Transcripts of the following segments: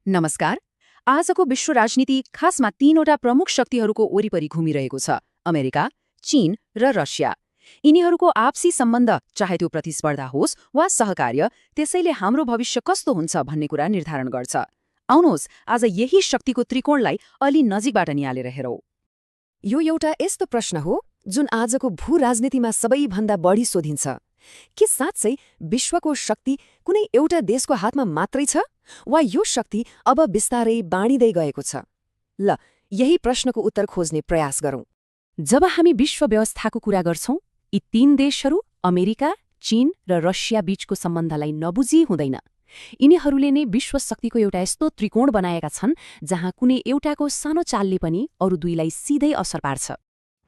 नमस्कार। आजको विश्व राजनीति खासमा तीनवटा प्रमुख शक्तिहरूको वरिपरि घुमिरहेको छ। अमेरिका, चीन र रसिया। यिनीहरूको आपसी सम्बन्ध, चाहे त्यो प्रतिस्पर्धा होस् वा सहकार्य, त्यसैले हाम्रो भविष्य कस्तो हुन्छ भन्ने कुरा निर्धारण गर्छ। आउनुहोस् आज यही शक्तिको त्रिकोणलाई अलि नजिकबाट निहालेर हेरौँ। यो एउटा यस्तो प्रश्न हो जुन आजको भू राजनीतिमा सबैभन्दा बढी सोधिन्छ। के साँच्चै विश्वको शक्ति कुनै एउटा देशको हातमा मात्रै छ वा यो शक्ति अब बिस्तारै बाँडिँदै गएको छ? ल, यही प्रश्नको उत्तर खोज्ने प्रयास गरौँ। जब हामी विश्व व्यवस्थाको कुरा गर्छौं, यी तीन देशहरू अमेरिका, चीन र रसिया बीचको सम्बन्धलाई नबुझी हुँदैन। यिनीहरूले नै विश्व शक्तिको एउटा यस्तो त्रिकोण बनाएका छन् जहाँ कुनै एउटाको सानो चालले पनि अरू दुईलाई सिधै असर पार्छ।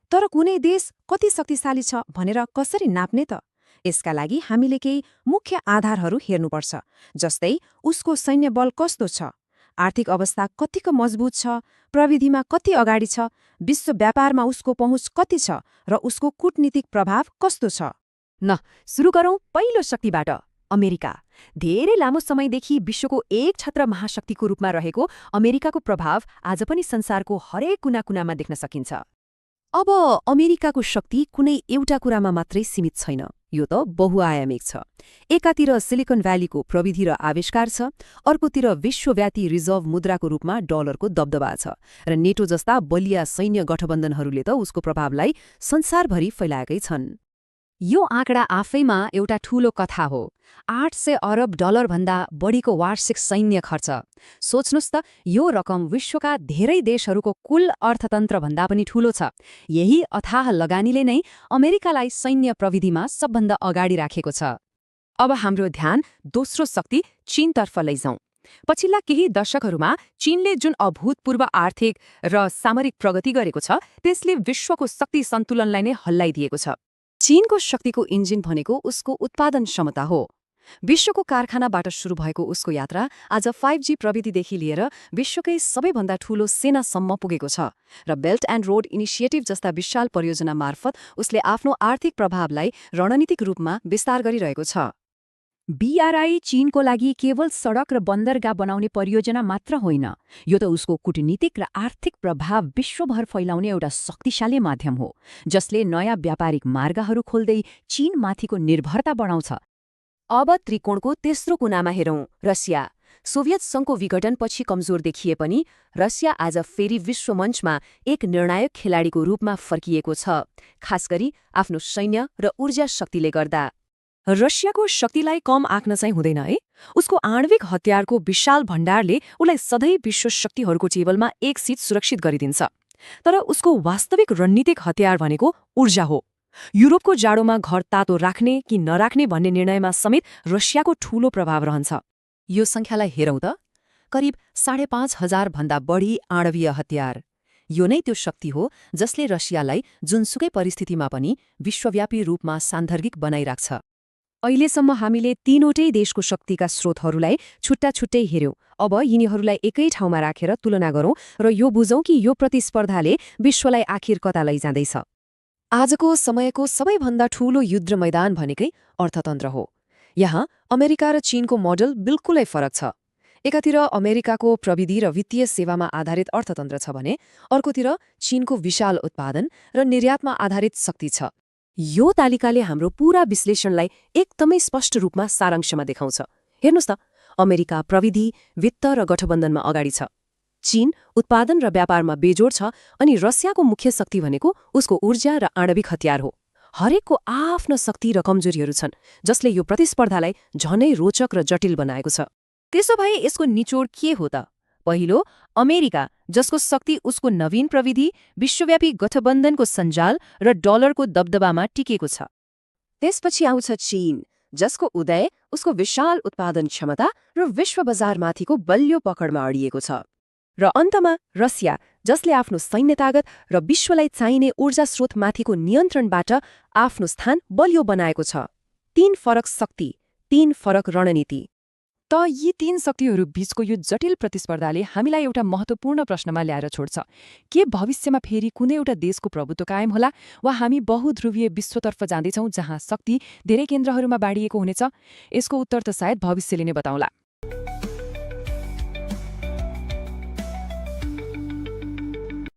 तर कुनै देश कति शक्तिशाली छ भनेर कसरी नाप्ने त? यसका लागि हामीले केही मुख्य आधारहरू हेर्नुपर्छ, जस्तै उसको सैन्य बल कस्तो छ, आर्थिक अवस्था कतिको मजबुत छ, प्रविधिमा कति अगाडि छ, विश्व व्यापारमा उसको पहुँच कति छ र उसको कूटनीतिक प्रभाव कस्तो छ। न, सुरु गरौँ पहिलो शक्तिबाट, अमेरिका। धेरै लामो समयदेखि विश्वको एक छत्र महाशक्तिको रूपमा रहेको अमेरिकाको प्रभाव आज पनि संसारको हरेक कुना-कुनामा देख्न सकिन्छ। अब अमेरिकाको शक्ति कुनै एउटा कुरामा मात्रै सीमित छैन, यो त बहुआयामिक छ। एकातिर सिलिकन भ्यालीको प्रविधि र आविष्कार छ, अर्कोतिर विश्वव्यापी रिजर्भ मुद्राको रूपमा डलरको दबदबा छ, र नेटो जस्ता बलिया सैन्य गठबन्धनहरूले त उसको प्रभावलाई संसारभरि फैलाएकै छन्। यो आँकडा आफैमा एउटा ठूलो कथा हो। 800 अरब डलरभन्दा बढीको वार्षिक सैन्य खर्च। सोच्नुस् त, यो रकम विश्वका धेरै देशहरूको कुल अर्थतन्त्रभन्दा पनि ठूलो छ। यही अथाह लगानीले नै अमेरिकालाई सैन्य प्रविधिमा सबभन्दा अगाडि राखेको छ। अब हाम्रो ध्यान दोस्रो शक्ति चीनतर्फ लैजाउँ। पछिल्ला केही दशकहरूमा चीनले जुन अभूतपूर्व आर्थिक र सामरिक प्रगति गरेको छ, त्यसले विश्वको शक्ति सन्तुलनलाई नै हल्लाइदिएको छ। चीनको शक्तिको इन्जिन भनेको उसको उत्पादन क्षमता हो। विश्वको कारखानाबाट सुरु भएको उसको यात्रा आज 5G प्रविधिदेखि लिएर विश्वकै सबैभन्दा ठूलो सेनासम्म पुगेको छ, र बेल्ट एन्ड रोड इनिसिएटिभ जस्ता विशाल परियोजना मार्फत उसले आफ्नो आर्थिक प्रभावलाई रणनीतिक रूपमा विस्तार गरिरहेको छ। BRI चीनको लागि केवल सडक र बन्दरगाह बनाउने परियोजना मात्र होइन, यो त उसको कूटनीतिक र आर्थिक प्रभाव विश्वभर फैलाउने एउटा शक्तिशाली माध्यम हो, जसले नयाँ व्यापारिक मार्गहरू खोल्दै चीनमाथिको निर्भरता बढाउँछ। अब त्रिकोणको तेस्रो कुनामा हेरौँ, रसिया। सोभियत सङ्घको विघटनपछि कमजोर देखिए पनि रसिया आज फेरि विश्वमञ्चमा एक निर्णायक खेलाडीको रूपमा फर्किएको छ, खासगरी आफ्नो सैन्य र ऊर्जा शक्तिले गर्दा। रसियाको शक्तिलाई कम आँक्न चाहिँ हुँदैन है। उसको आणविक हतियारको विशाल भण्डारले उसलाई सधैँ विश्व शक्तिहरूको टेबलमा एक सिट सुरक्षित गरिदिन्छ। तर उसको वास्तविक रणनीतिक हतियार भनेको ऊर्जा हो। युरोपको जाडोमा घर तातो राख्ने कि नराख्ने भन्ने निर्णयमा समेत रसियाको ठूलो प्रभाव रहन्छ। यो संख्यालाई हेरौँ त, करिब 5,500 भन्दा बढी आणवीय हतियार। यो नै त्यो शक्ति हो जसले रसियालाई जुनसुकै परिस्थितिमा पनि विश्वव्यापी रूपमा सान्दर्भिक बनाइराख्छ। अहिलेसम्म हामीले तीनवटै देशको शक्तिका स्रोतहरूलाई छुट्टा-छुट्टै हेर्यौं। अब यिनीहरूलाई एकै ठाउँमा राखेर तुलना गरौँ र यो बुझौँ कि यो प्रतिस्पर्धाले विश्वलाई आखिर कता लैजाँदैछ। आजको समयको सबैभन्दा ठूलो युद्ध मैदान भनेकै अर्थतन्त्र हो। यहाँ अमेरिका र चीनको मोडल बिल्कुलै फरक छ। एकातिर अमेरिकाको प्रविधि र वित्तीय सेवामा आधारित अर्थतन्त्र छ भने अर्कोतिर चीनको विशाल उत्पादन र निर्यातमा आधारित शक्ति छ। यो तालिकाले हाम्रो पूरा विश्लेषणलाई एकदमै स्पष्ट रूपमा सारांशमा देखाउँछ। हेर्नुस् त, अमेरिका प्रविधि, वित्त र गठबन्धनमा अगाडि छ। चीन उत्पादन र व्यापारमा बेजोड छ, अनि रसियाको मुख्य शक्ति भनेको उसको ऊर्जा र आणविक हतियार हो। हरेकको आफ्नो शक्ति र कमजोरीहरू छन्, जसले यो प्रतिस्पर्धालाई झनै रोचक र जटिल बनाएको छ। त्यसो भए यसको निचोड के हो त? पहिलो, अमेरिका, जसको शक्ति उसको नवीन प्रविधि, विश्वव्यापी गठबन्धनको सञ्जाल र डलरको दबदबामा टिकेको छ। त्यसपछि आउँछ चीन, जसको उदय उसको विशाल उत्पादन क्षमता र विश्व बजारमाथिको बलियो पकडमा अडिएको छ। र अन्तमा रसिया, जसले आफ्नो सैन्य तागत र विश्वलाई चाहिने ऊर्जा स्रोतमाथिको नियन्त्रणबाट आफ्नो स्थान बलियो बनाएको छ। 3 फरक शक्ति, 3 फरक रणनीति। त यी तीन शक्तिहरू बीचको यो जटिल प्रतिस्पर्धाले हामीलाई एउटा महत्त्वपूर्ण प्रश्नमा ल्याएर छोड्छ। के भविष्यमा फेरि कुनै एउटा देशको प्रभुत्व कायम होला, वा हामी बहुध्रुवीय विश्वतर्फ जाँदैछौँ जहाँ शक्ति धेरै केन्द्रहरूमा बाँडिएको हुनेछ? यसको उत्तर त सायद भविष्यले नै बताउला।